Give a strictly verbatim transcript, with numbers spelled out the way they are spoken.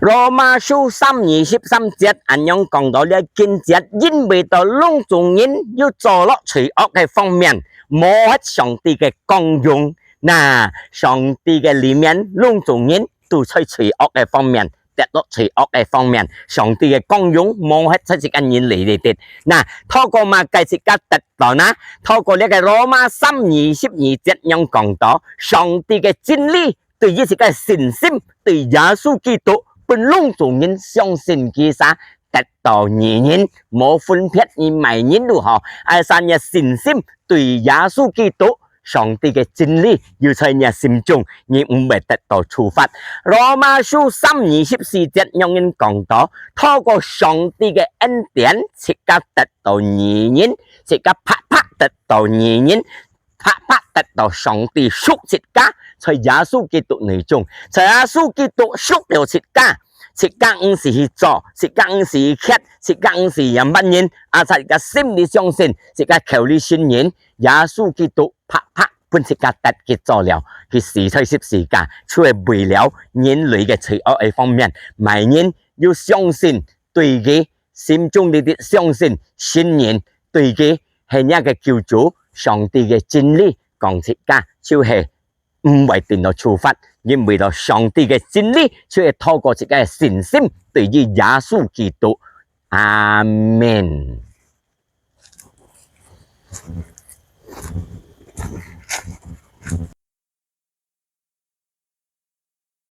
羅馬書三二十三節恁樣講到這經節，因為到攏總人有做落罪惡个方面，無合上帝个功用。那上帝个裡面，攏總人都在罪惡个方面，跌落罪惡个方面，上帝个功用無合在自家人裡裡底。那透過麼个自家得到呢？透過這个羅馬三二十二節樣講到，上帝个真理 對於自家个信心，對耶穌基督，分攏總人相信佢儕得到義人，無分別你麼人都好，愛儕你信心對耶穌基督，上帝个真理有在你心中，你毋會得到處罰。羅馬書三二十四節樣人講到，透過上帝个恩典，自家得到義人，自家白白得到義人，白白得到上帝屬自家，在耶穌基督內中，在耶穌基督屬了自家，自家毋使去做，自家毋使去歇，自家毋使去仰般人，啊，在自家心裡相信，自家口裡承認，耶穌基督白白分自家得救做了，佢死在十字架，就係為了人類个罪惡个方面，麼人有相信對佢心中裡底相信、承認對佢係若个救主，上帝个真理講自家，就係毋會得到處罰，因為到上帝个真理，就係透過自家个信心對於耶穌基督。阿門。